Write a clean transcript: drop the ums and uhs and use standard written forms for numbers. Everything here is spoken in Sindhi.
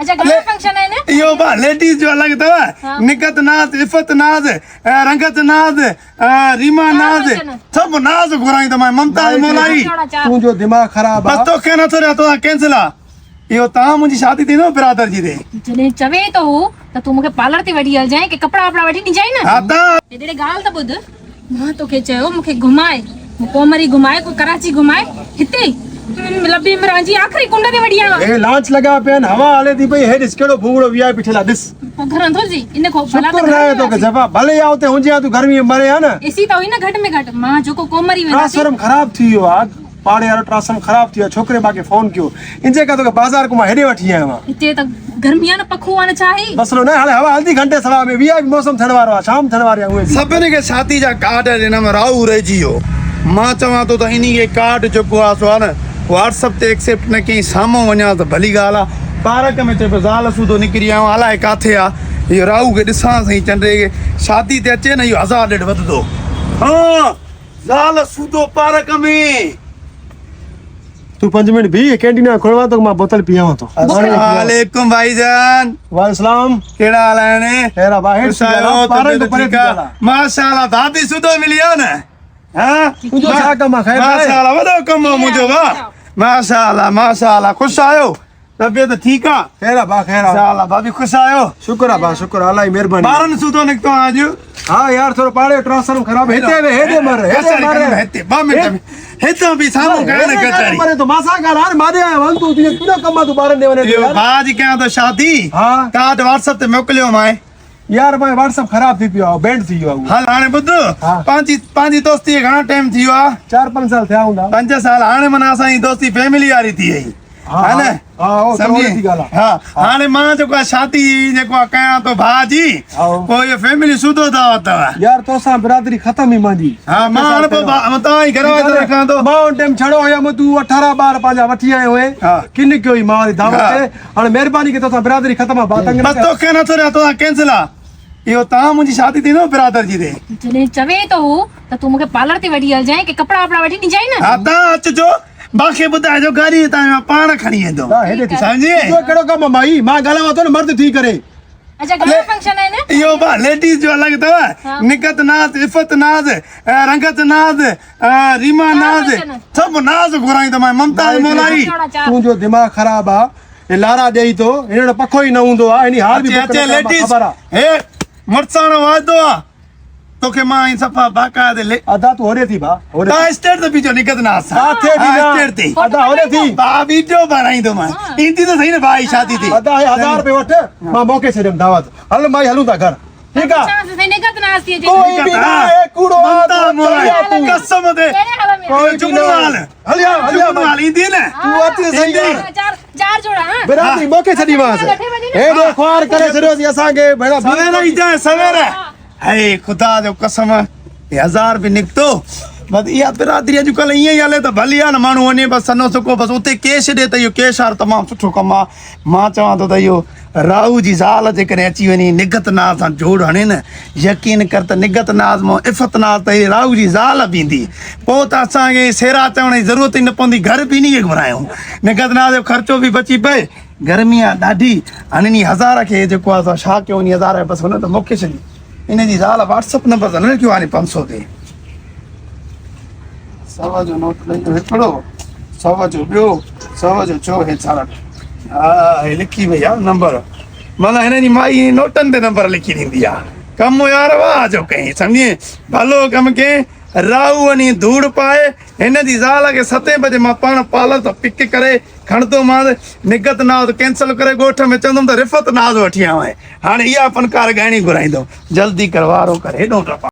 اڇا گهڻا فنڪشن آهن؟ اهو با ليڊيز جو الڳ اٿو، نگهت ناز، عفت ناز، رنگت ناز، ريما ناز، سڀ ناز گهرائيندومانء ممتاز مولائي. تنهنجو دماغ خراب آ. بس توکي نٿو ڏيان توسان ڪينسل آ. اهو تان منهنجي شادي ٿيندو برادر جي تي. جڏهن چوين ٿو هو ته تون مون کي پارلر تي وٺي هلجانء ڪي ڪپڙا وپڙا وٺي ڏجانء نه. ها تان. هيڏڙي ڳالهه ته ٻڌ. مان توکي چيو مون کي گهماء. مون ڪومري گهماء ڪو ڪراچي گهماء. هتي لبي عمران جي آخري ڪنڊ تي وٺي آيو آهين. هي لانچ لڳا پيا آهن هوا هلي ٿي پئي هي ڏس ڪهڙو ڀونگڙو وي آء پي ٺهيل آ ڏس. پوء گهر انڌو جي ان کان ڀلا ته شڪر گهر ناهي ۾ توکي وياسين. جفا ڀلي آ اتي هجين ها تون گرمي ۾ مرين ها نه. اي سي ته هئي نه گهٽ ۾ گهٽ مان جيڪو ڪومري وينداسين. ٽرانسفارم خراب ٿي ويو آ. پاڙي وارو ٽرانسفارم خراب ٿي ويو آهي ڇوڪري مان کي فون ڪيو ان جي ڪري توکي بازار ڪو مان هيڏي وٺي آيو آهيان. هتي ته گرمي آهي نه پکو آهي نه ڇا آهي. مسئلو ناهي هاڻي هوا هلندي گهنٽي سوا ۾ وي آء پي موسم ٿيڻ وارو آهي شام ٿيڻ واري آهي اونئين به. سڀني کي شادي جا ڪارڊ ڏنم راهو رهجي ويو مان چوان ٿو ته انهي کي ڪارڊ جيڪو آهي سو آهي نه واٽس اپ تي ايڪسيپٽ نه ڪيائين سامهون وڃان ته ڀلي ڳالهه آهي پارڪ ۾ چئي پيو زال سوڌو نڪري آيو آهيان الائي ڪاٿي آهي اهو راهو کي ڏسان سائين چنڊي کي شادي تي اچي نه اهو هزار ڏيڍ وڌندو ها. زال سودو پارڪ ۾. تون پنج منٽ بيهه ڪينٽين مان کولوان ٿو مان بوتل پيان ٿو. السلام عليڪم ڀائي جان. وعليڪم السلام. ڪهڙا حال آهن؟ خير آ ڀاء هيٺ ٿي ڳالهاء پارن کان پري ٿي ڳالهاء. ماشاءالله ڀاڀي سودو ملي آ نه ها تنهنجو ڇا ڪم آ خير آهي؟ ماشاءالله وڏو ڪم آ منهنجو ڀاء ماشاءالله ماشاءالله خوش آهيو؟ طبيعت ٺيڪ آ؟ خير آ ڀاء خير آ. ماشاءالله الله ڀاڀي خوش آهيو؟ شڪر آ ڀاء شڪر آ الله جي مهرباني. ٻارن سوڌو نڪتو آ اڄ. ها يار ٿورو پاڙي جو ٽرانسفارم خراب هتي وي هيڏي مر هيڏي مر هتي ٻه منٽ ۾ هتان به سامهون ڪانه ڪچهري. مري تو مان سان ڳالهاء نه ماڏي آيو آهين تون تنهنجو ڪهڙو ڪم آ تون ٻارن ڏي وڃين ٿو يار. ڀاء جي ڪيان ٿو شادي ڪارڊ واٽس اپ تي موڪليو مانء. يار مانء واٽس اپ خراب ٿي پيو آ بينڊ ٿي ويو آ اهو. هل هاڻي ٻڌ پنهنجي پنهنجي دوستي کي گهڻا ٽائيم ٿي ويو آ؟ 4 5 سال ٿيا هوندا. 5 سال هاڻي معنيٰ اسان جي دوستي فيملي واري ٿي وئي. ها نه سمجهي ها هاڻي مان جيڪو آ شادي جيڪو آ ڪيان ٿو ڀاء جي پوء اهو فيملي سوڌو دعوت اٿو. يار توسان برادري ختم هئي مانجي. ها مان هاڻي پوء توهان جي گهر واري رکان ٿو. مان ان ٽيم ڇڙو هيم تون 18 ٻار پنهنجا وٺي آيو هئين ڪن ڪيو هئي مان واري دعوت تي هاڻي مهرباني ڪري توسان برادري ختم آ ڀاء تنگ نه بس ڪر. توکي نٿو ڏيان توسان ڪينسل آ اهو تان منهنجي شادي ٿيندو برادر جي تي. جڏهن چوين ٿو هو ته تون مون کي پارلر تي وٺي هلجانء ڪي ڪپڙا وپڙا وٺي ڏجانء نه. ها تان اچجو مان کي ٻڌائجو گاڏي تان مان پاڻ کڻي ويندم. ها هيڏي ٿي. سمجهي. تنهنجو ڪهڙو ڪم آ مائي مان ڳالهايان ٿو نه مرد ٿي ڪري. اڇا گهڻا فنڪشن آهن؟ اهو با ليڊيز جو الڳ اٿو نگهت ناز، عفت ناز، رنگت ناز، ريما ناز، سڀ ناز گهرائيندومانء ممتاز مولائي. تنهنجو دماغ خراب آ هي لارا ڏئي ٿو هن وٽ پکو ئي نه هوندو آ هن هار به اچي بڪ اچي نه ڪيا ليڊيز خبر آ. هي مڙساڻو واعدو آ توکي مان ائين صفا باقاعده لي. ادا تون هوڏي ٿي ڀا هوڏي تان اسٽيٽ تي بيٺو نگهت ناز سان. ڪاٿي ها به نه اسٽيٽ تي. ادا هوڏي ٿي. ڀا ويڊيو بڻائيندومانء ايندي ته سهي نه ڀا جي شادي تي. ادا هي 1000 روپيه وٺ مان موڪلي ڇڏيم دعوت هل مائي هلون ٿا گهر. ٺيڪ آ. ڪوئي به نه آهي ڪوڙو آ تون چئي آ تون. قسم تي ڪهڙي حال ۾ ڪوئي به نه آهي. هلي آ هلي آ جمعو حال ايندي نه تون اچ سهي يار. چار جوڙا ها برادري موکي ڇڏي مانس. هيڏو خوار ڪري ڇڏيوسين اسان کي ڀيڻا. سوير ايندي سوير. هي خدا جو قسم هي هزار به نڪتو بس اها برادري اڄڪلهه ائين ئي هلي ته ڀلي آ نه ماڻهو وڃي بس سنهو سڪو بس اتي ڪيش ڏي ته اهو ڪيش وارو تمام سٺو ڪم آ مان چوان ٿو ته اهو راهو جي زال جيڪڏهن اچي وڃي نگهت ناز سان جوڙ هڻي نه يقين ڪر ته نگهت ناز مون عفت ناز ته هي راهو جي زال به ايندي پوء ته اسان کي سيرا چوڻ جي ضرورت ئي نه پوندي گهر به انهي کي گهرايون نگهت ناز جو خرچو به بچي پئي گرمي آ ڏاڍي هاڻي انهي هزار کي جيڪو آ سو ڇا ڪيون انهي هزار کي بس هن ته موکي ڇڏي ان جي زال واٽس اپ نمبر ته نه لکيو آ 500 تي سو جو نوٽ لئي ويو هڪڙو سو جو ٻيو سو جو ڇو هي ڇا ها هي لکي وئي آ نمبر معنيٰ هن جي مائي نوٽن تي نمبر لکي ڏيندي آ ڪم يار واهه جو ڪئين سمجهي ڀلو ڪم ڪئين راهو وڃي ڌوڙ پائي هن جي زال کي ستين بجي مان پاڻ پالر تان پڪ ڪري کڻندومانس نگهت ناز ڪينسل ڪري ڳوٺ ۾ چوندم ته رفعت ناز وٺي آيو آهيان هاڻي اها فنڪار ڳائڻي گهرائيندم جلدي ڪر وارو ڪر هيڏو ٽپا.